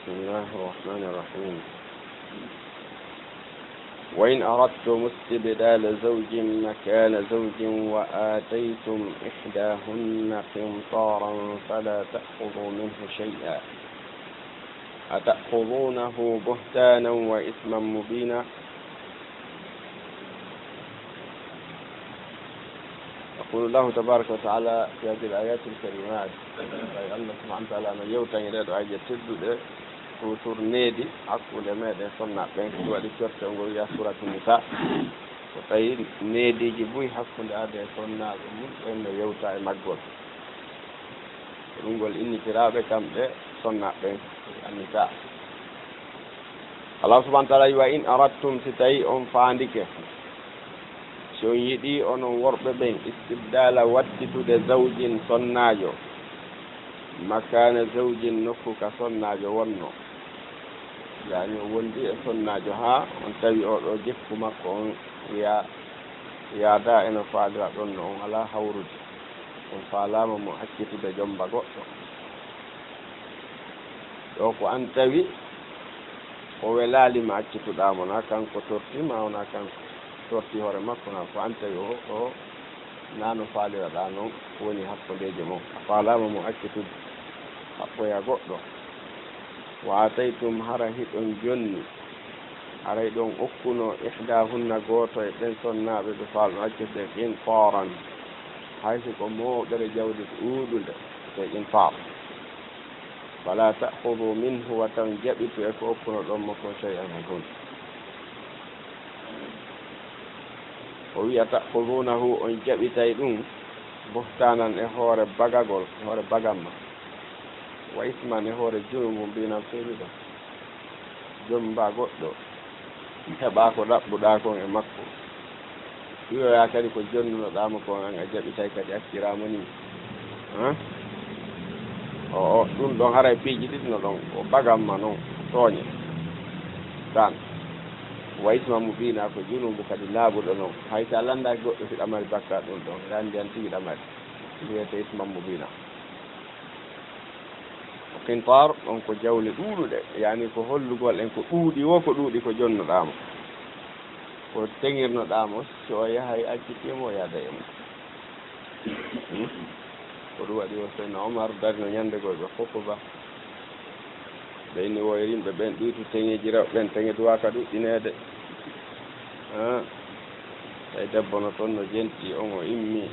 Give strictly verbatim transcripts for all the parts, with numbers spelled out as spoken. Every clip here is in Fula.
بسم الله الرحمن الرحيم. وإن أردتم استبدال زوج مكان زوج وآتيتم إحداهن قنطارا فلا تأخذوا منه شيئا أتأخذونه بهتانا وإثما مبينا. يقول الله تبارك وتعالى في هذه الآيات الكريمات، ay Allah subhanahu wa taala no yewta e ɗee ɗoo aayeeje tedduɗe pour needi hakkunde meɗen sonnaaɓe ɓen. Ɗum waɗi corte ngo wiya Suuratu Nisaa. Ko tawi neediiji buy hakkunde aade e sonnaaɓe mum ɓen no yewta e maggol. Ko ɗum ngol innitiraaɓe kamɓe sonnaaɓe ɓen, Annisaa. Allah subhanahu wa taala wi, "Wa in aradtum", si tawi on faandike, si on yiɗi onon worɓe ɓen, istibdala wattitude zawjin sonnaajo, makaana zawjin nokku ka sonnaajo wonno, yaani o wondi e sonnaajo haa on tawi oo ɗoo jikku makko on wiya yaada eno faalira ɗon no on alaa hawrude, on faalaama mo accitude jomba goɗɗo. Ɗoo ko an tawi o welaali ma accituɗaa mo, na kanko torti ma, wona kanko torti hoore makko, na ko an tawi o, o na no faaliraɗaa non woni hakkundeejo mon. A faalaama mo accitude haɓɓoya goɗɗo. Wa ataytum, hara hiɗon jonni, haray ɗon okkuno, ihdahunna, gooto e ɓen sonnaaɓe ɓe faalno accitude, qintaaran, hay si ko mooɓere jawdi ɗuuɗunde, te qintaar. Fala ta'khudhu minhu, wata on jaɓitu e ko okkunoɗon mo kon, shay'an, hay huunde. O wi'a, ta'khudhunahu, on jaɓitay ɗum, buhtaanan, e hoore bagagol, e hoore bagamma, wa isman, e hoore junubu, mbiinan feewiɗo. Jomba goɗɗo, heɓa ko ɗaɓɓuɗaa kon e makko. Wi'oya kadi ko jonnunoɗaa mo kon, an a jaɓitay kadi acciraa mo nii. Han? O, o, ɗum ɗon haray piiji ɗiɗi no ɗon, o bagamma non, tooñe. Tan. Wa isma mubiina, ko junubu kadi laaɓuɗo non. Hay si a lanndaaki goɗɗo, si ɗa mari bakkaat ɗum ɗon, hiɗa anndi an tigi ɗa mari. Ɗum wiyetee isma mubiina. Ko qintaar, ɗon ko jawle ɗuuɗuɗe, yaani ko hollugol en ko ɗuuɗi woo, ko ɗuuɗi ko jonnuɗaa mo, ko teŋirnoɗaa mo, si o yahay accitii mo, o yaada e mum. Hmm? Ko ɗum waɗi o Seydina Omar darino ñande goo ɓe fof ko ba. Ɓe inni wo e yimɓe ɓen ɗuytu teŋeeji rewɓe ɓen, teŋe duwaaka ɗuɗɗineede. Ah, tawi debbo no toon no jenti, on o immi.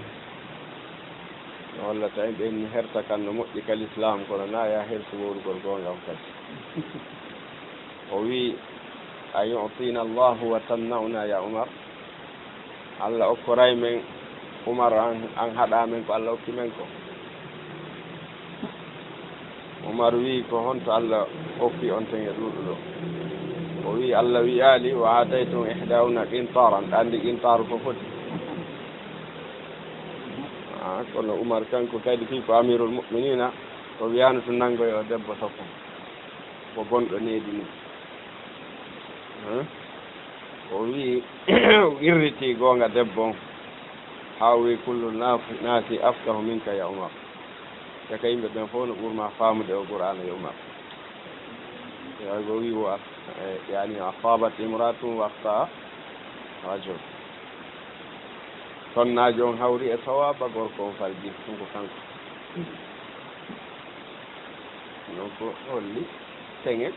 No hollata en ɓe inni hersa kan no moƴƴi ka lislaam, kono na ya hersu wowlugol goonga on kadi. O wi, "A yu'tina Allahu wa tamna'una ya Umar?" Allah okkoray men, Umar, an, an haɗa men ko Allah okki men ko. Umar wi, "Ko honto Allah okki on teŋe ɗuuɗuɗo?" O wi, "Allah wi'aali, wa ataytum ihdahunna qintaran, ɗa anndi qintaaru ko foti." Ah, kono Umar kanko kadi fii ko amirul mu'minina, o wi'aano to nanngoyo debbo sokko, ko bonɗo needi mum. Hmm? O wi'i, o irriti goonga debbo on, haa o wi'i, "Kullu naasi afqahu minka ya Umar." Caka yimɓe ɓen fof no ɓurma faamude o Qur'aana yo Umar. Yaani o wi'i, "Wa as-, eh, yaani, asaabat imra'atun wa akhta'a rajul." Sonnaajo on hawri e sawaaba, gorko on falji, ɗum ko kanko. Donc, holli teŋe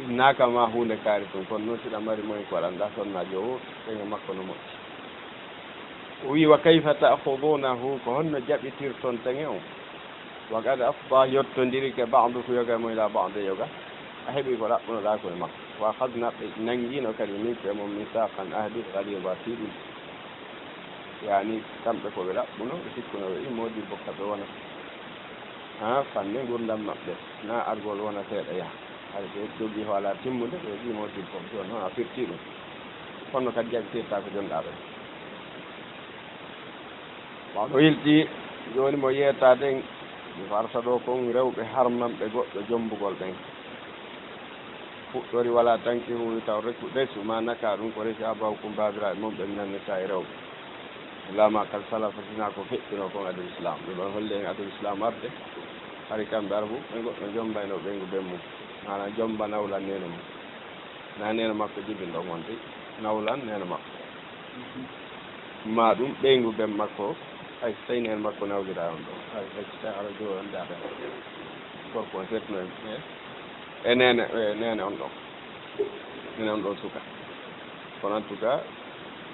innaaka ma huunde kaari tun, kono noon si ɗa mari moyen ko waɗanɗa sonnaajo o, teŋe makko no moƴƴi. O wi, "Wa kayfa ta'khudunahu, ko honno jaɓitirton teŋe on? Wa qad afda, yottondirike, ba'dukum, yoga mon, ila ba'd, yoga, a heɓi ko ɗaɓɓunoɗa ko e makko. Wa akhadna, ɓe nangino kadi, minkum, e mon, mithaqan, ahdi, ghaliza, tiiɗude." Yaani, kamɓe ko ɓe ɗaɓɓuno, ɓe sikkuno ɓe ɓii moodibbo ka ɓe wonata. Haa, fanne ngurdam maɓɓe, na argol wona seeɗa yaha. Hay so jogii ko alaa timmude, ɓe ɓii moodibbo, jooni noon a firtii ɗum. Kono kadi jaɓitirtaa ko jonɗaa ɓe. Ɓaawo o yilti, jooni mo yeetaade, mi farta ɗo kon rewɓe harmanɓe goɗɗo jombugol ɓen. Fuɗɗori wala tankihu taw resu, resu ma naka ɗum ko resi abawkum baabiraaɓe mon ɓen nan nisa e rewɓe. Illa ma qad salafa, sinaa ko feƴƴuno kon adul Islam. Ɗum ɗon holli en adul Islam arde. Hari kamɓe Arabu, ɓe goɗɗo jombayno ɓeyngu ben mum. Maanaam, jomba nawlan neene mum. Na neene makko jibinɗo on wonde, nawlan neene makko. Ma ɗum ɓeyngu ben makko, hay so tawi neene makko nawliraa on ɗon. Hay, hay so tawi ara jowo on daɗa. Gorko on sertuno e, e neene, e neene on ɗon. Neene on ɗon suka. Kono en tout cas,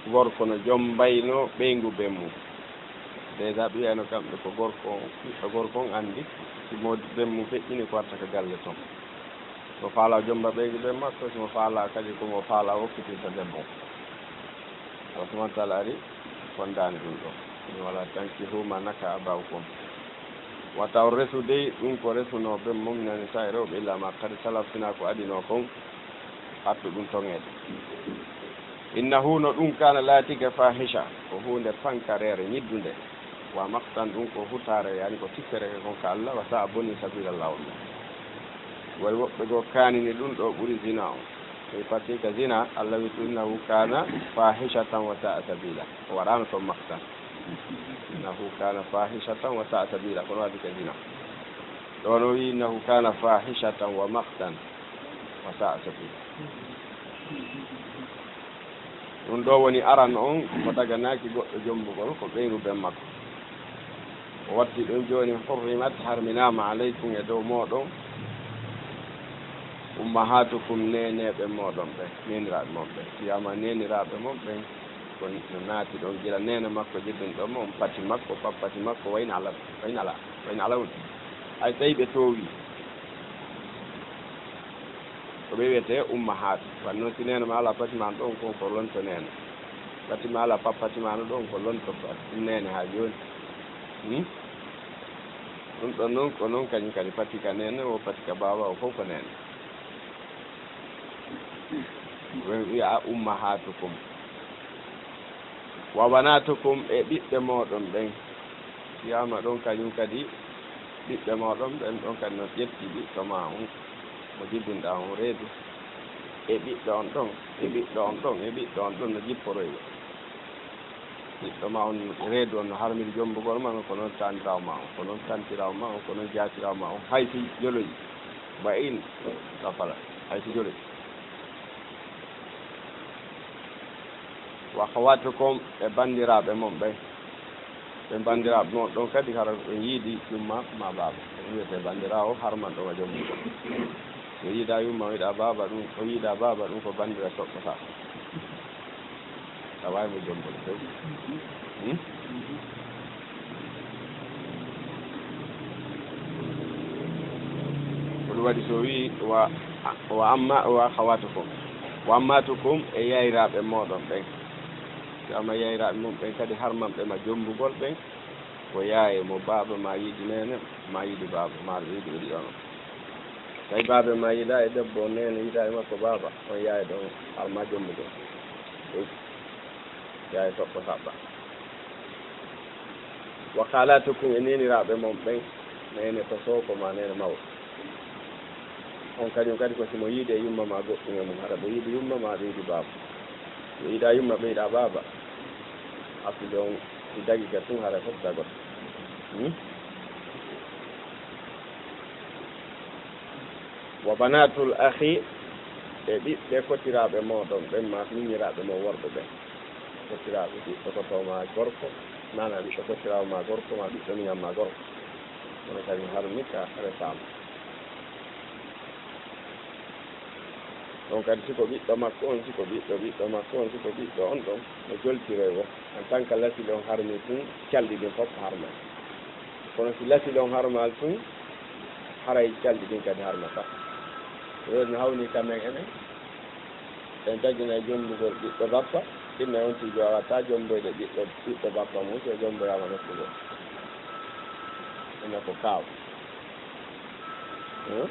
gorko no jombayno ɓeyngu ben mum. Déjà, ɓiyano kamɓe ko gorko on, ɓiɗɗo gorko on anndi, si mo ben mum feƴƴini ko watta ka galle ton. Mo faala jomba ɓeyngu ben makko, si mo faala kadi ko mo faala okkitinta debbo on. Allahu subhanahu wa taala ari fondaani ɗum ɗo. Wala tankihu ma naka abaukum. Wata on resu dey ɗum ko resunoo ben mum mina nisaa e rewɓe illa ma qad salaf, sinaa ko adinoo kon, hattu ɗum toŋeede. Innahu, no ɗum, kana laatiga fahisha, ko huunde pankareere ñiddunde. Wa maqtan, ɗum ko hutaare, yani ko tikkere kon ka Allah, wa sa'a, boni, sabila, laawol mum. Way woɓɓe goo kaanini ɗum ɗo ɓuri zina on. Ɓe fatti ka zina, Allah wi ɗum, innahu kana fahishatan wa sa'a sabila. O waɗaano toon maqtan. Innahu kana fahishatan wa sa'a sabila. Kono waɗi ka zina. Ɗoon o wi, innahu kana fahishatan wa maqtan wa sa'a sabila. Ɗum ɗo woni aran on, mo daganaaki goɗɗo jombugol, ko ɓeynu ben makko. O watti ɗum jooni, hurrimat, harminaama, alaykum, e dow mooɗon, ummahatukum, neeneeɓe mooɗon ɓen, neeniraaɓe mon ɓen. Si wiyaama neeniraaɓe mon ɓen, ko no naati ɗon gila neene makko jibinɗo mo, on pati makko, pappati makko, wayno ala, wayno ala, wayno ala woni. Hay tawi ɓe toowi. Ko ɓe wiyetee ummahaat. Wan noon si neene ma alaa pati ma ɗon, kon ko lonto neene. Pati ma alaa pappati ma no ɗon, ko lonto pa-, neene haa jooni. Hmm? Ɗum ɗon noon, ko noon kañum kadi pati ka neene, o pati ka baaba, o fof ko neene. Ɓe wiya ummahatukum. Wa banatukum, e ɓiɓɓe mooɗon ɓen. Wiyaama ɗon kañum kadi, ɓiɓɓe mooɗon ɓen ɗon kadi no ƴetti ɓiɗɗo ma on, mo jibinɗaa on reedu. E ɓiɗɗo on ɗon, e ɓiɗɗo on ɗon, e ɓiɗɗo on ɗon no jipporoyi. Ɓiɗɗo ma on reedu on no harmiri jombugol ma on, ko noon taaniraawo ma on, ko noon tantiraawo ma on, ko noon jaatiraawo ma on, hay si joloyi. Ba in, kafala, hay si joloyi. Wa akhawatukum, e banndiraaɓe mon ɓen. Ɓen banndiraaɓe mon ɗon kadi, hara ɓe yiidi yumma ma baaba. Ɗum wiyetee banndiraawo harmanɗo ma jombugol. Mo yiidaa yumma, o yiidaa baaba, ɗum, o yiidaa baaba, ɗum ko banndira toɓɓata. A waawi mo jombude few. Hmm? Ko ɗum waɗi so o wi'i, wa, wa amma, wa akhawatukum. Wa ammatukum, e yayraaɓe mooɗon ɓen. Si amma yayraaɓe mum ɓen kadi harmanɓe ma jombugol ɓen, ko yaaye mo baaba ma yiɗi neene, ma yiɗi baaba, ma yiɗi ɓe ɗiɗo non. Tawi baaba ma yiɗaa e debbo, neene yiɗaa e makko baaba, on yaaye ɗon harma jombugol. Ɗum yaaye toɓɓo saɓɓa. Wa khalatukum, e neeniraaɓe mon ɓen, neene to sooko ma neene mawɗo. On kañum kadi ko si mo yiide e yumma ma goɗɗum e mum, hara ɓe yiɗi yumma ma ɓe yiɗi baaba. Ɓe yiɗaa yumma ɓe yiɗaa baaba. Aftude on si dagi ka tun, hara fof dagoto. Hmm? Wa banatul akhi, e ɓiɓɓe kotiraaɓe mooɗon ɓen, ma miñiraaɓe mon worɓe ɓen. Kotiraaɓe ɓiɗɗo koto ma gorko, maana ɓiɗɗo kotiraawo ma gorko, ma ɓiɗɗo miñan ma gorko. Kono kadi harmi ka resaama. Ɗon kadi, si ko ɓiɗɗo makko on, si ko ɓiɗɗo ɓiɗɗo makko on, si ko ɓiɗɗo on ɗon, no joltiroy wo. En tant que lasili on harmi tun, calɗi ɗin fof harmay. Kono si lasili on harmaali tun, haray calɗi ɗin kadi harmataa. Ɗum no hawni ka men enen. En daginay jombugol ɓiɗɗo bappa, ɗinna on tigi waawataa jomboyde ɓiɗɗo, ɓiɗɗo bappa mum, si o jomboyaama nokku goo. Ɗum ko kaaw. Hmm?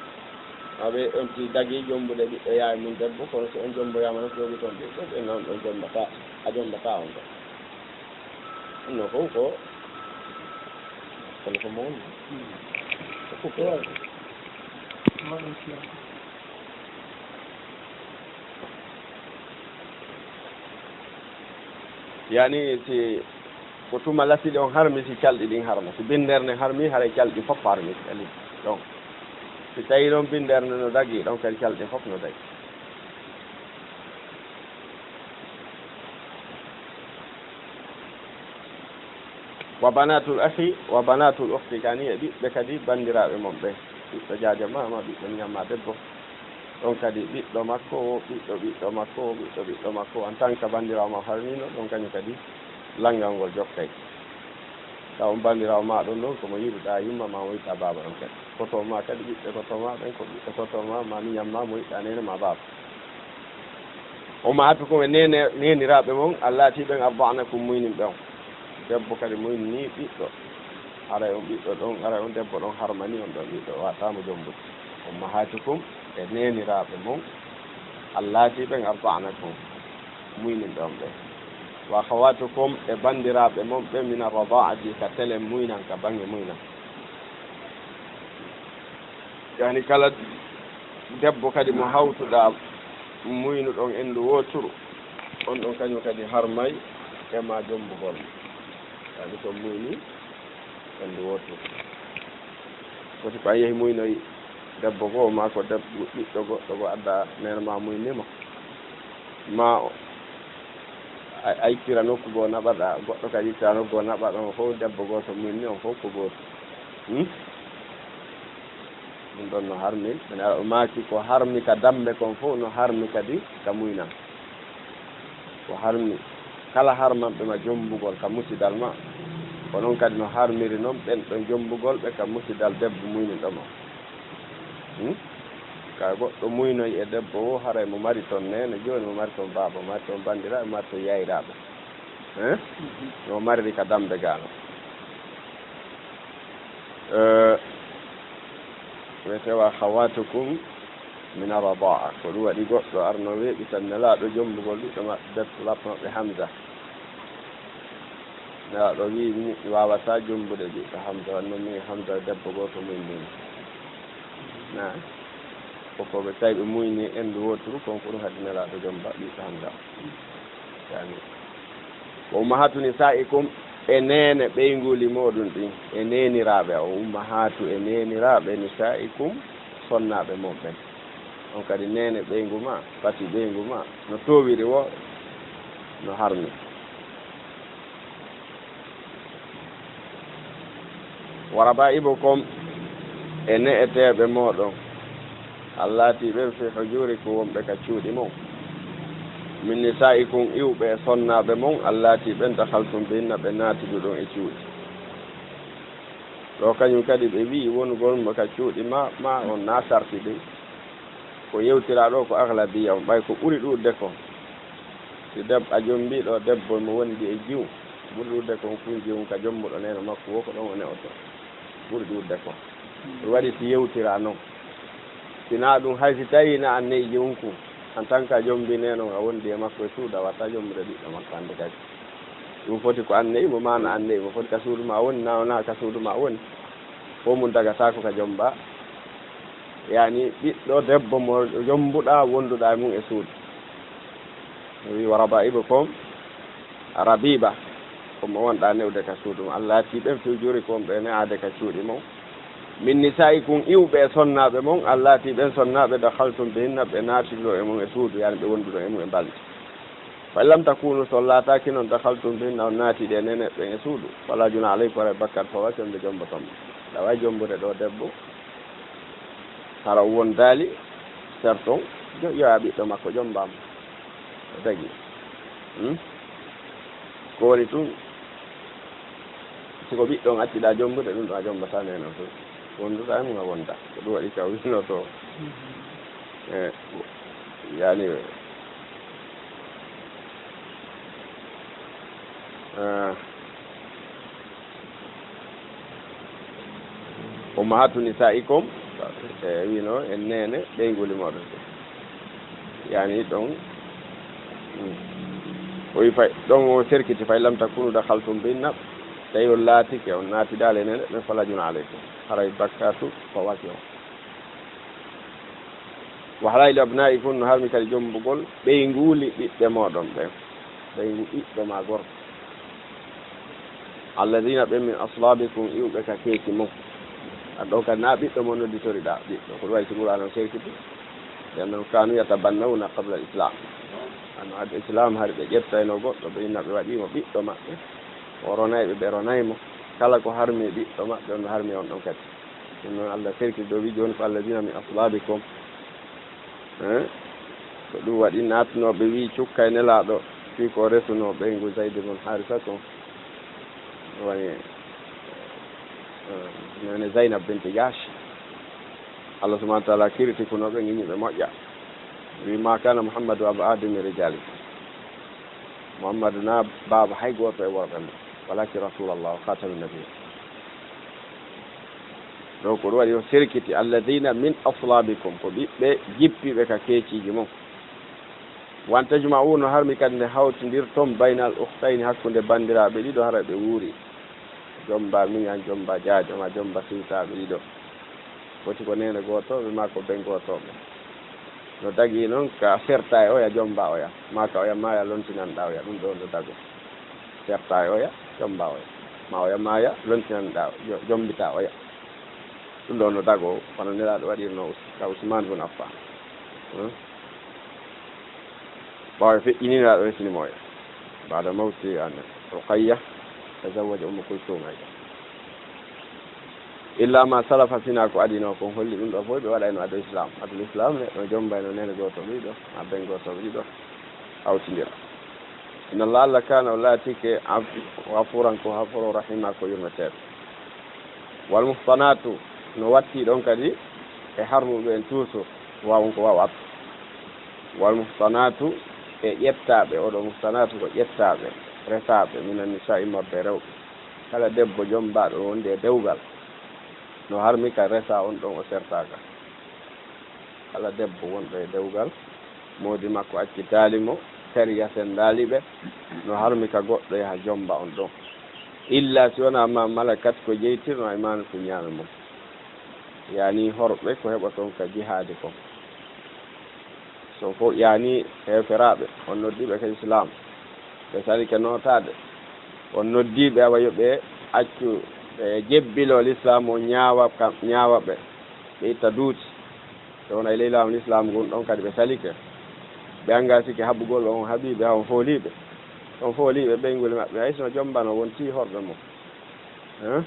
Maa ɓe on tigi dagii jombude ɓiɗɗo yaay mum debbo, kono si on jomboyaama nokku goo, toon ɓiɗɗo, ɓe noon ɗon jombataa, a jombataa on ɗon. Ɗum ɗo fof ko, kono ko mawni. Ko fof ko waɗi. Yani, si ko tuma lasili on harmi, si calɗi ɗin harma, si binndere nden harmi, haray calɗi fof harmi. ɗon. Si tawii ɗon binndere nde no dagii, ɗon kadi calɗi fof no dagii. Wa banatul akhi wa banatul ukhti, kani e ɓiɓɓe kadi banndiraaɓe mon ɓe. Ɓiɗɗo jaaja ma, ma ɓiɗɗo miñam ma debbo. Ɗon kadi ɓiɗɗo makko o, ɓiɗɗo ɓiɗɗo makko o, ɓiɗɗo ɓiɗɗo makko o, en tant que banndiraawo ma harmiino, ɗon kañum kadi lanngal ngol jokkay. Taw on banndiraawo ma ɗon ɗon, ko mo yiɗuɗaa yumma ma, mo yiɗuɗaa baaba ɗon kadi. Koto ma kadi, ɓiɓɓe koto ma ɓen, ko ɓiɓɓe koto ma, ma miñam ma, mo yiɗuɗaa neene ma baaba. Ummahaatukum e neene, neeniraaɓe mon, allaati ɓen arda'nakum muynin ɓe on. Debbo kadi muynii ɓiɗɗo. Haray on ɓiɗɗo ɗon, haray on debbo ɗon harmanii on ɗon ɓiɗɗo, waataamo jombude. Ummahaatukum e neeniraaɓe mon, allaati ɓen arda'nakum, muynin ɓe on ɓe. Wa akhawaatukum e banndiraaɓe mon ɓe, mina rada'ati, ka telen muynan, ka baŋŋe muynan. Yani kala debbo kadi mo hawtuɗaa muynuɗon enndu wooturu, on ɗon kañum kadi harmay e ma jombugol. Yani so muyni enndu wooturu. Foti ko a yehi muynoy debbo goo, maa ko debbo, ɓiɗɗo goɗɗo goo adda neene ma muyni mo. Ma o, a, a ittira nokku goo naɓaɗaa, goɗɗo kadi ittira nokku goo naɓaɗaa, on fof debbo gooto muyni, on fof ko gooto. Hmm? Ɗum ɗon no harmi, ene o maaki ko harmi ka dammbe kon fof, no harmi kadi ka muynan. Ko harmi, kala harmanɓe ma jombugol ka musidal ma, ko noon kadi no harmiri noon ɓen ɗon jombugol ɓe ka musidal debbo muyninɗo ma. Hmm? Ka goɗɗo muynoy e debbo o, haray mo mari toon neene, jooni mo mari toon baaba, mo mari toon banndiraaɓe, mo mari toon yayraaɓe. Eh? No mariri ka dammbe gaano. Eh, wiyetee wa akhawatukum min ar-radaa. Ko ɗum waɗi goɗɗo arno weeɓi tan Nelaaɗo jombugol ɓiɗɗo maɓɓe, debbo maɓɓe Hamza. Nelaaɗo wi'i mi waawataa jombude ɓiɗɗo Hamza, wanno mi Hamza debbo gooto muyni. Na. Ko ko ɓe tawi ɓe muyni enndu wooturu, kon ko ɗum haɗi Nelaaɗo jomba ɓiɗɗo Hamza. Yani. Wa ummahatu nisaikum, e neene ɓeynguuli mooɗon ɗin, e neeniraaɓe, wa ummahatu e neeniraaɓe nisaikum, sonnaaɓe mon ɓen. On kadi neene ɓeyngu ma, pati ɓeyngu ma, no toowiri wo, no harmi. Wa raba'ibukum, e ne'eteeɓe mooɗon, allaati ɓen fi hujurikum, wonɓe ka cuuɗi mon, min nisaikum, iwɓe e sonnaaɓe mon, allaati ɓen dakhaltum bihinna, ɓe naatuɗon e cuuɗi. Ɗo kañum kadi ɓe wi'i wonugol mo ka cuuɗi ma, ma on na sarti ɗum. Ko yewtiraa ɗo ko aglabiya on, ɓay ko ɓuri ɗuuɗde ko si deb-, a jombii ɗo debbo mo wondi e jiw, ɓuri ɗuuɗde ko on kun jiwun ka jombuɗo neene makko wo ko ɗon o ne'oto. Ɓuri ɗuuɗde ko. Ɗum waɗi si yewtiraa non. Si na ɗum hay si tawii na an ne'i jiwun kun, en tant que a jombii neene on a wondi e makko e suudu, a watta jombude ɓiɗɗo makko hannde kadi. Ɗum foti ko an ne'i mo, maa na an ne'i mo, foti ka suudu ma woni, na wonaa ka suudu ma woni. Fof mum dagataako ka jomba. Yani ɓiɗɗo debbo mo jombuɗaa, wonduɗaa e mum e suudu. O wi'i, "Wa raba'ibukum rabiba." Ko mo wonɗaa ne'ude ka suudu mum. Allaati ɓen fi hujurikum, ɓe ne'aade ka cuuɗi mon. Min nisaikum, iwɓe e sonnaaɓe mon. Allaati ɓen sonnaaɓe dakhaltum bihinna, ɓe naatino e mum e suudu, yani ɓe wonduno e mum e mbaldi. Fa in lam takunu, so laataaki noon, dakhaltum bihinna, on naati ɗe neene ɓen e suudu, fala juna alaykum, haray bakkaat fawaaki on ɓe jomboton. Ɗa waawi jombude ɗo debbo, hara o wondaali, serton, jo-, yoya ɓiɗɗo makko jombaama. O tagi. Hmm? Ko woni tun, si ko ɓiɗɗo on acciɗaa jombude, ɗum ɗo a jombataa neene on tun. Wonduɗaa e mum a wonda. Ko ɗum waɗi ka winnoto. E, yani, eh, ummahatu nisaikum, e, wino en neene ɓeynguuli mooɗon. Yani ɗon, mm. O wi fay, ɗon o serkiti, fa in lam takunu dakhaltum bihinna, tawi on laatike, on naatidaali e neene ɓen, fala juna alaykum. Haray bakkaatu fawaaki on. Wa halailu abnaikum, no harmi kadi jombugol ɓeynguuli ɓiɓɓe mooɗon ɓen. Ɓeyngu ɓiɗɗo ma gorko. Alladina ɓen min aslabikum, iwɓe ka keeci mon. Aɗa ɗo kadi na ɓiɗɗo mo nodditoriɗaa, ɓiɗɗo. Ko ɗum waɗi si Qur'aana on serkiti. Ɓen non, kaanu yatabannawna qabla al-islam. Ano adda islam hari ɓe ƴettayno goɗɗo, ɓe inna ɓe waɗimo ɓiɗɗo maɓɓe. O ronay ɓe, ɓe ronay mo. Kala ko harmi ɓiɗɗo maɓɓe, on no harmi on ɗon kadi. Ɗum noon Allah serkiti ɗo wi jooni ko alladina min aslabikum. Eh? Ko ɗum waɗi naatnooɓe wi cukka e Nelaaɗo, fii ko resunoo ɓeyngu Zayd ibn Haarisa kon. Woni, eh, nene Zaynab binti Jahsh. Allah subhanahu wa taala kiritikunoo ɓe, ngiñi ɓe moƴƴa. Wi, "Ma kana Muhammadu aba ahadin min rijalikum." Muhammadu na baaba hay gooto e worɓe mum. Walakin Rasulallah wa khatamin nabiyyin. Donc, ko ɗum waɗi o serkiti, "Alladina min aslabikum", ko ɓiɓɓe jippiiɓe ka keeciiji mum. "Wa an tajma'u", no harmi kadi nde hawtindirton, "baynal ukhtayni", hakkunde banndiraaɓe ɗiɗo, hara ɓe wuuri. Jomba miñan, jomba jaajo, ma jomba siwtaaɓe ɗiɗo. Foti ko neene gootooɓe, ma ko ben gootooɓe. No dagii noon ka serta e oya, jomba oya, ma ka oya maaya, lontinanɗaa oya, ɗum ɗo no dago. Serta e oya, jomba oya, ma oya maaya, lontinanɗaa, jo-, jombita oya. Ɗum ɗo no dago, kono Nelaaɗo waɗirno Us-, ka Usmaan bun Affaan. Hmm? Ɓaawo e feƴƴini Nelaaɗo resini mo oya. Baada mawti an Ruqayya, tazawwaja Ummu Kulsum aydan. Illa ma salafa, sinaa ko adinoo kon holli ɗum ɗo fof ɓe waɗayno adoo Islam. Adul Islam ne, no jombayno nene gooto ɗiɗo, ma ben gooto ɗiɗo, hawtindira. Inna Allah, Allah kana, o laatike af-, ghafuran ko haforo, rahima ko yurmeteeɗo. Wal muhsanatu, no watti ɗon kadi e harmuɓe en toujours, wawon ko wawat. Wal muhsanatu, e ƴettaaɓe, oɗo muhsanatu ko ƴettaaɓe, resaaɓe, minan nisa'i, mabbe rewɓe. Kala debbo jombaaɗo wonde e dewgal, no harmi ka resa on ɗon o sertaaka. Kala debbo wonɗo e dewgal, moodi makko accitaali mo, sariya senndaali ɓe, no harmi ka goɗɗo yaha jomba on ɗon. Illa si wonaa ma malakat ko jeytirno aymanukum ñaame mum. Yani horɓe ko heɓoton ka jihaadi kon. So fof yani heeferaaɓe, on noddiiɓe ka Islam. Ɓe salike nootaade. On noddiiɓe awa yo ɓe accu, ɓe jebbiloo Lislaam o ñaawa kam, ñaawa ɓe. Ɓe itta duuti. Ɓe wona e ley laamu Lislaam ngun ɗon kadi ɓe salike. Ɓe anngasike haɓugol on haɓiiɓe, haa on fooliiɓe. On fooliiɓe ɓeynguuli maɓɓe, hay so no jombano wontii horɓe mum. Hein?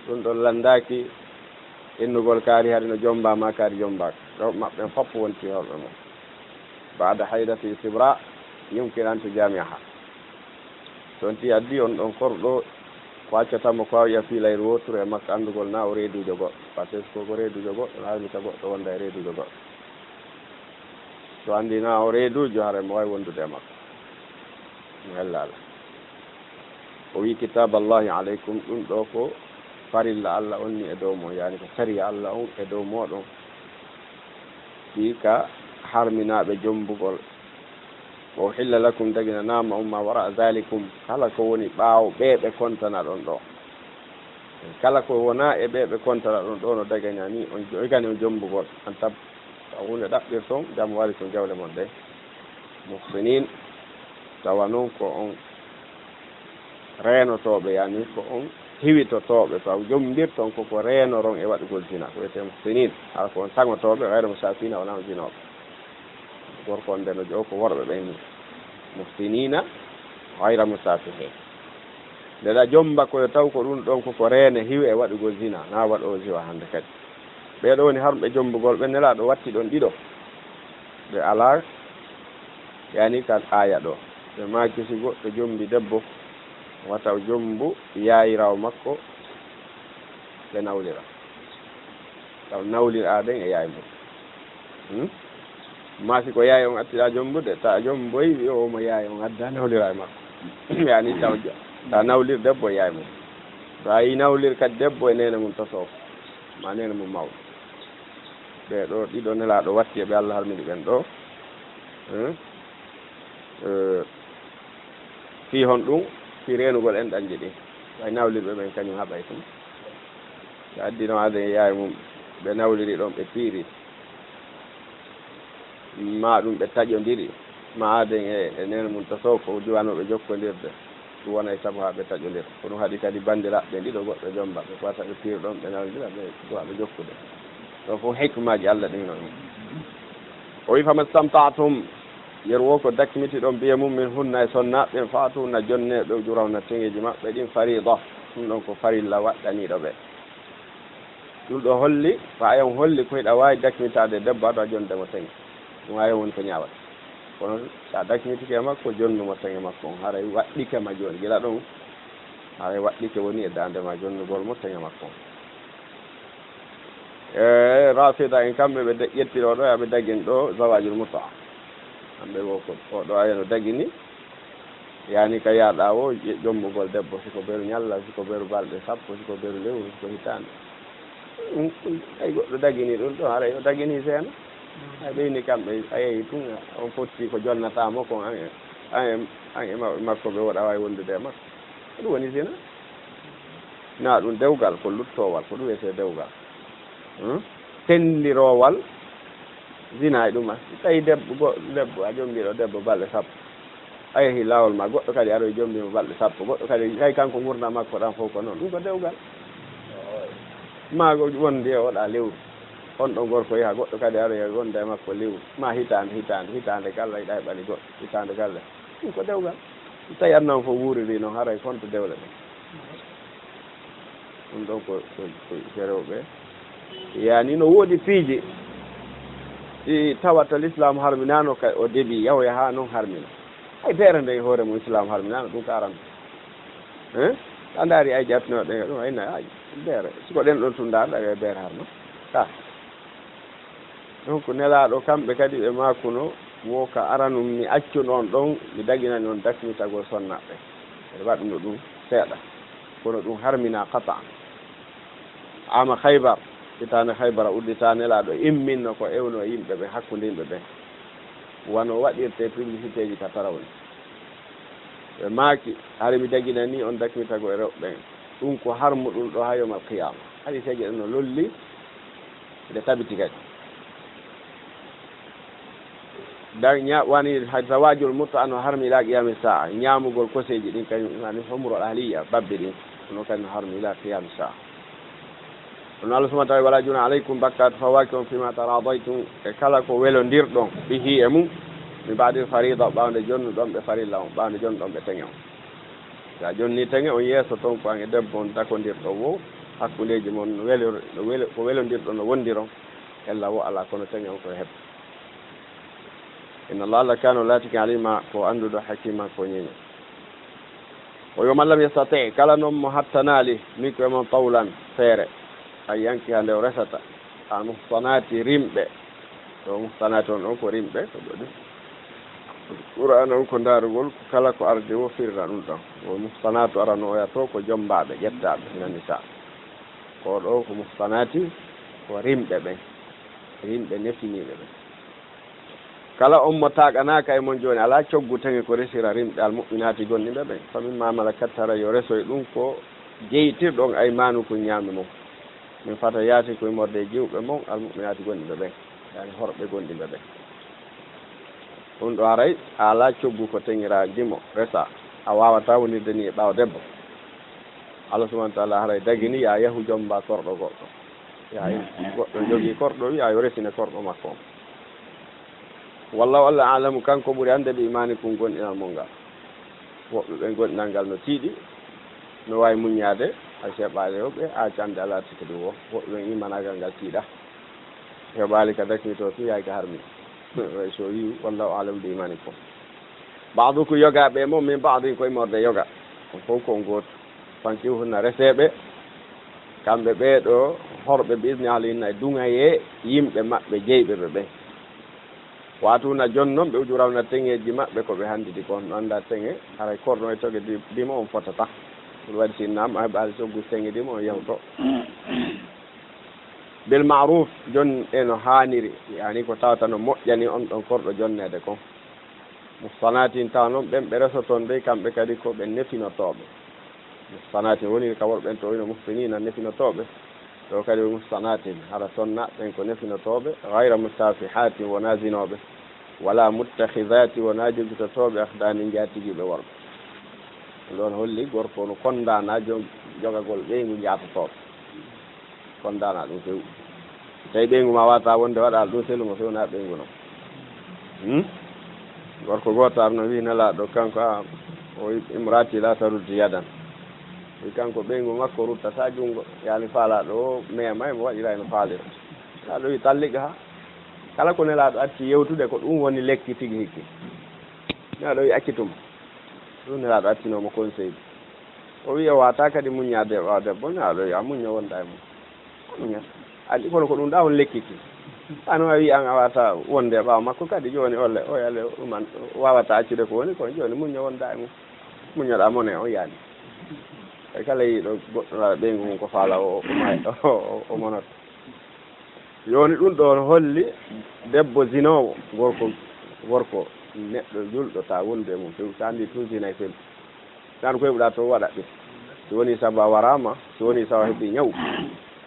Ɗum ɗon lanndaaki innugol kaari hari no jomba ma kaari jombaaka. Rewɓe maɓɓe ɓen fof wontii horɓe mum. Baada haydati istibra yumkin an tujamiaha. So on tii addi on ɗon korɗo, ko accata mo ko wiya fiilayru wooturu e makko anndugol na o reeduujo goɗɗo. Parce que ko reeduujo goɗɗo, no harmi ka goɗɗo wonda e reeduujo goɗɗo. So anndi na o reeduujo, hara mo waawi wondude e makko. Mi hellaala. O wi, "Kitaaballahi alaykum", ɗum ɗo ko farilla Allah on ni e dow mon, yani ko sariya Allah on e dow mooɗon. Fii ka harminaaɓe jombugol. "Wa uhilla lakum", daginanaama on, "ma wara zalikum", kala ko woni ɓaawo ɓe ɓe kontana ɗon ɗo. Kala ko wona e ɓe ɓe kontana ɗon ɗo no daganani on, daganani on jombugol. An tab-, taw huunde ɗaɓɓirton, jam wari ton jawle mon ɗe. Muhsinin, tawa non ko on reenotooɓe, yani ko on hiwitotooɓe, taw jombirton ko ko reenoron e waɗugol zina, ko wiyetee muhsinin. Hara ko on saŋotooɓe, gayra musafina, wonaa on zinooɓe. Gorko on nde no ƴeew ko worɓe ɓen ni. Muhsinina, gayra musafihin. Nde ɗa jomba ko yo taw ko ɗum ɗon ko ko reene hiwe e waɗugol zina, na waɗo ziwa hannde kadi. Ɓee ɗoo woni harɓe jombugol, ɓe Nelaaɗo watti ɗon ɗiɗo. Ɓe alaa, yani, kan aaya ɗo. Ɓe maaki si goɗɗo jombi debbo, wata o jombu yaayiraawo makko, ɓe nawlira. Taw nawliraaɗen e yaay mum. Hmm? Maa si ko yaay on attiɗaa jombude, ta jomboy, wi'o omo yaay on adda nawlira e makko. Yani taw ja-, ta nawlir debbo e yaay mum. To a yi nawlir kadi debbo e neene mum tosoo. Ma neene mum mawɗo. Ɓee ɗoo ɗiɗo Nelaaɗo watti e ɓe Allah harmini ɓen ɗoo. Hmm? Eh, fii honɗum? Fii reenugol enɗanji ɗin. Way nawlirɓe ɓen kañum haɓay ɗum. Ɓe addino aaden e yaay mum, ɓe nawliri ɗon, ɓe piiri. Maa ɗum ɓe taƴondiri, maa aaden e, e neene mum to Sow ko diwanooɓe jokkondirde. Ɗum wona e sabu haa ɓe taƴondira. Ko ɗum haɗi kadi banndiraaɓe ɓen ɗiɗo, goɗɗo jommba ɓe, ko wata ɓe piir ɗon, ɓe nawdira, ɓe duwa ɓe jokkude. Ɗo fof hikmaaji Allah ɗin non. O wi, "Fama stamta'tum," yeru wo ko dakmiti ɗon biye mum, "min hunna e sonnaaɓe ɓen, fa'tuhunna, jonne ɓe, ujuurahunna, teŋeeji maɓɓe ɗin, fariida." Ɗum ɗon ko farilla waɗɗaniiɗo ɓe. Ɗum ɗo holli, ko ayon holli ko hiɗa waawi dakmitaade debbo, aɗa jonde mo teŋe. Ɗum ayon woni ko ñaawata. Kono so a dakmitike e makko, jonnu mo teŋe makko on, haray waɗɗike ma jooni. Gila ɗon, haray waɗɗike woni e daande ma, jonnugol mo teŋe makko on. E Rafida en, kamɓe ɓe de-, ƴetti ɗo, ɗo, aɓe dagini ɗo zawajul muta. Kamɓe wo ko, o ɗo ayano dagini, yani ka yaaɗa wo, ƴe-, jommugol debbo, siko beru ñalla, siko beru balɗe sappo, siko beru lewru, siko hitaande. Ɗum, ɗum, ay goɗɗo dagini ɗum ɗo, haray o dagini seena. Ay ɓeyni kamɓe, a yehi tun, on fotti ko jonnata mo kon, an e, an e, an e ma-, makko ɓe woɗa waawi wondude e makko. Ko ɗum woni zina? Na ɗum dewgal, ko luttoowal, ko ɗum wiyetee dewgal. Hmm? Tenndiroowal zina e ɗum. Si tawi debbo, go-, debbo, a jombiiɗo debbo balɗe sappo, a yehi laawol ma, goɗɗo kadi aroy jombii mo balɗe sappo, goɗɗo kadi, hay kanko ngurndan makko ɗan fof ko noon. Ɗum ko dewgal. Ma go-, wonde e oɗa lewru, on ɗon gorko yaha, goɗɗo kadi aroy wonda e makko lewru, ma hitaande, hitaande, hitaande kala, yiɗa heɓani goɗɗo, hitaande kala. Ɗum ko dewgal. So tawi aduna on fof wuuriri noon, haray honto dewle ɗen? Ɗum ɗon ko, ko, ko, ko rewɓe. Yani no woodi piiji ɗi tawata Lislaam harminaano ka o debi yahoya haa noon harmina. Hay beere nde e hoore mum Islaam harminaano ɗum ka aran. Hein? A ndaari ay jattinooɗe ɗum, ay na, ay beere. Siko ɗen ɗon tun ndaarɗa e beere harma. Ka. Donc, Nelaaɗo, kamɓe kadi ɓe maakuno, wo ka aranum mi accuno on ɗon, mi daginani on dakmitagol sonnaaɓe. Ɓe waɗuno ɗum seeɗa, kono ɗum harminaa qat'an. Aama Khaybar, hitaande Khaybara uddita, Nelaaɗo imminno ko ewno yimɓe ɓe, hakkunde yimɓe ɓe. Wano waɗirtee publicité ji ka Tarawni. Ɓe maaki, hari mi daginanii on dakmitagol e rewɓe ɓen. Ɗum ko harmuɗum ɗo haa yawmal qiyaama. Hadiiseeje ɗen no lolli, nde tabiti kadi. Dan ña-, wani ha-, zawajul muta no harmi ila qiyami sa'a. Ñaamugol koseeji ɗin kañum, yani humrul ahliya, babbe ɗin. Kono kadi no harmi ila qiyami sa'a. Kono Allah subhanahu wa ta'ala, "Wala junaha alaykum," bakkaatu fawaaki on, "fima taradaytum," e kala ko welondirɗon, "bihi," e mum, "min ba'dil farida," ɓawnde jonnuɗon ɓe farilla on, ɓawnde jonnuɗon ɓe teŋe on. Sa jonni teŋe on yeeso ton, ko an e debbo on dakondirɗon wo, hakkundeeji mon no welo-, no welo-, ko welondirɗon no wondiron, ella wo alaa, kono teŋe on ko heɓ. Inna Allah, Allah kaana, o laatike, alima, ko annduɗo, hakima, ko ñeeño. O yo man lam yastati, kala noon mo hattanaali, minkum e mon, tawlan, feere, an yankiha, nde o resata, al muhsanaati, rimɓe. Ɗo muhsanaati on, on ko rimɓe, ko ɗo ɗum. Qur'aan on ko ndaarugol, ko kala ko arde wo firra ɗum ɗon. Wo muhsanaatu arano oya to ko jombaaɓe, ƴettaaɓe, mina nisa. Ko ɗo ko muhsanaati, ko rimɓe ɓen. Rimɓe nefiniiɓe ɓen. Kala on mo taaɗanaaka e mon jooni, alaa coggu teŋe ko resira rimɓe al mu'minaati gomɗinɓe ɓen. Fa mimma malakat, hara yo resoy ɗum ko jeytirɗon aymaanukum ñaami mon. Min fatayaatikum, immorde e jiwɓe mon, al mu'minaati gomɗinɓe ɓen. Yani horɓe gomɗinɓe ɓen. Ɗum ɗo haray a alaa coggu ko teŋiraa gimo, resa. A waawataa wonirde ni e ɓaawo debbo. Allah subhanahu wa ta'ala haray dagini ya yahu jomba korɗo goɗɗo. Ya goɗɗo jogii korɗo, wi'a yo resine korɗo makko on. Wallahu, Allah, a'lamu, kanko ɓuri annde, bi imanikum, gomɗinal mon ngal. Woɓɓe ɓen gomɗinal ngal no tiiɗi, no waawi muññaade, hay so heɓaali woɓɓe, a cande alaa tigi ɗum wo. Woɓɓe ɓen imanaagal ngal tiiɗa. Heɓaali ka dakmito tun, yahay ka harmi. Way so wi'u, wallahu a'lamu bi imanikum. Ba'dukum, yogaaɓe e mon, min ba'din, ko immorde yoga. On fof ko on gooto. Fankihunna, reseeɓe, kamɓe ɓee ɗo horɓe, bi izni ahlihinna, e duŋayee yimɓe maɓɓe jeyɓe ɓe ɓen. Wa aatuhunna, jonnon ɓe, ujuurahunna, teŋeeji maɓɓe ko ɓe hanndidi kon. No anndaa teŋe, haray korɗo e toge di-, dimo on fotata. Ɗum waɗi si naam, a heɓaali coggu teŋe dimo on yahuto. Bil ma'ruf, jon e no haaniri, yani ko tawata no moƴƴani on ɗon korɗo jonneede kon. Muhsanatin, tawa noon ɓen ɓe resoton dey, kamɓe kadi ko ɓe nefinotooɓe. Muhsanatin woni ka worɓe ɓen to wino muhsiniina, nefinotooɓe. Ɗo kadi muhsanatin, hara sonna ɓen ko nefinotooɓe, gayra musafihatin, wonaa zinooɓe, wala muttakhidhati, wonaa jogitotooɓe, akhdani, njaatigiiɓe worɓe. Ɗum ɗoon holli gorko no kondaana jom-, jogagol ɓeyngu njaatotooɗo. Kondaana ɗum few. Tawi ɓeyngu ma wata wonde waɗaali ɗum selu mo fewnaa ɓeyngu noon. Hmm? Gorko gooto arno wiyi Nelaaɗo, kanko, a, o wi, "Imraati la taruddu yadan." Wi kanko ɓeyngu makko ruttata junngo. Yaani faalaaɗo o meema e mo waɗira e no faalira. Nelaaɗo wi, "Talliqha." Kala ko Nelaaɗo acci yewtude ko ɗum woni lekki tigi hikki. Nelaaɗo wi, "Accituma." Ɗum Nelaaɗo accinoo mo conseil. O wi o wata kadi muññaade e ɓaawo debbo, Nelaaɗo wi a muñño wonda e mum. A muññat. Anndi kono ko ɗum ɗa on lekki ki. An a wi an a wata wonde e ɓaawo makko kadi jooni olle, o yale ɗum an wawata accude ko woni kon jooni muñño wonda e mum. Muññoɗa mone o yaani. E kala yiɗo goɗɗo laala ɓeyngu mum ko faala o, o, o, o, o, o monot. Jooni ɗum ɗoon holli debbo zinoowo, gorko, gorko neɗɗo julɗo ta wondu e mum few, sa anndi tun zina e selli. Tan ko heɓuɗa toon waɗa ɗum. Si woni sabu a waraama, si woni sabu a heɓi ñaw,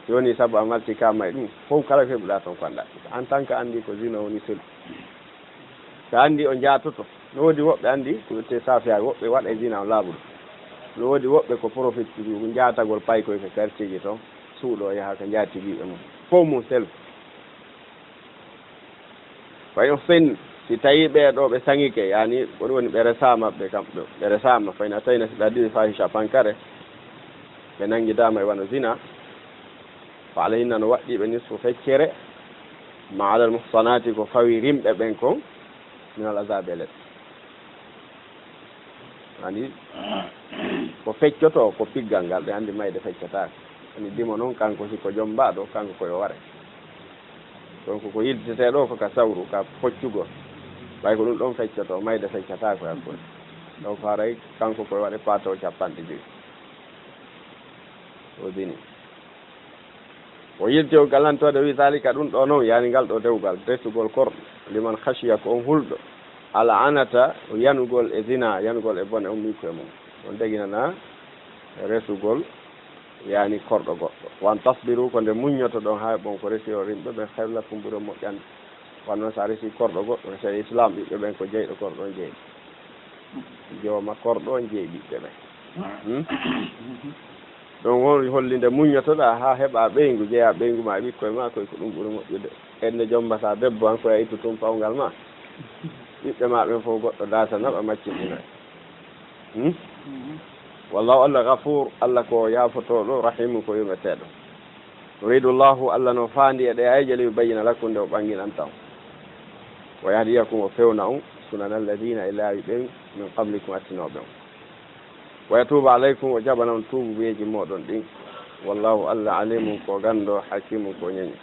si woni sabu a maltikaama e ɗum, fof kala ko heɓuɗa toon ko an ɗaɓɓita. En tant que anndi ko zina woni selli. Sa anndi o jaatoto. No woodi woɓɓe anndi ko wiyetee saafiyaa, woɓɓe waɗa e zina on laaɓuɗo. No woodi woɓɓe ko profit njaatagol paykoy ko quartier ji toon, suuɗo yaha ko njaatigiiɓe mum. Fof mum selli. Fa in uhsin, si tawii ɓee ɗoo ɓe saŋike, yaani ko ɗum woni ɓe resaama ɓe kam ɗo, ɓe resaama, fa in atayna, si ɓe addii fahisha pankare, ɓe nanngidaama e wano zina, fa alayhinna no waɗɗii ɓe nisfu feccere, ma alal muhsanaati ko fawii rimɓe ɓen kon, minal azaabi e lette. Ani ko feccoto ko piggal ngal, ɓe anndi mayde feccataako. Ani dimo noon kanko hiko jommbaaɗo, kanko ko yo ware. Donc ko yiltetee ɗo ko ka sawru, ka foccugol. Ɓay ko ɗum ɗon feccoto, mayde feccataako e hakkunde. Donc haray kanko ko yo waɗe paato capanɗe joyi. O dini. O yilti o galantoode wi zalika ɗum ɗo noon, yaani ngal ɗo dewgal, resugol korɗo, liman khashiya ko on hulɗo, al anata, yanugol e zina, yanugol e bone, on mikko e mum. On deginana resugol, yaani korɗo goɗɗo. Wa an tasbiru, ko nde muññoto ɗon haa ɓon ko resi o rimɓe ɓen, khayru lakum ɓuri on moƴƴande. Wano sa resi korɗo goɗɗo, resi e Islam, ɓiɓɓe ɓen ko jeyɗo korɗo on jeyɗo. Jooma korɗo on jeyi ɓiɓɓe ɓen. Hmm? Ɗum woni hollinde muññotoɗaa haa heɓaa ɓeyngu, jeyaa ɓeyngu ma e ɓikkoy ma, koy ko ɗum ɓuri moƴƴude. Ende jombata debbo an koye a ittu tun pawngal ma. Ɓiɓɓe ma ɓen fof goɗɗo daasa naɓa maccinɗina. Hmm? Wallahu Allah ghafuur, Allah ko yaafotooɗo, rahiimu ko yurmeteeɗo. Yuridu Allahu, Allah no faandi e ɗe ayje li yubayyina lakum, nde o ɓanginanta on. Wa yahdiyakum, o fewna on, sunana alladina, e laawi ɓen, min qablikum, attinooɓe on. Wa yatuuba alaykum, o jaɓana on tuubuyeeji mooɗon ɗin. Wallahu, Allah, alimun, ko ganndo, hakimun, ko ñeño.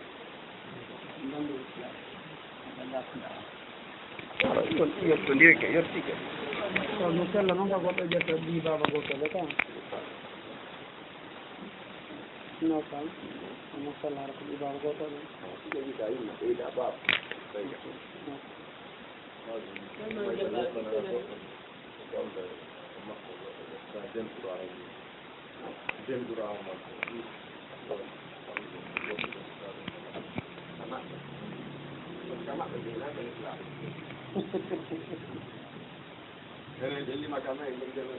Yottondirke, yottike. Kono sella noon ka goɗɗo ƴetta ɓii baaba gooto le kam. No kam, no sella hara ko ɓii baaba gooto le. Ɓeyda baaba.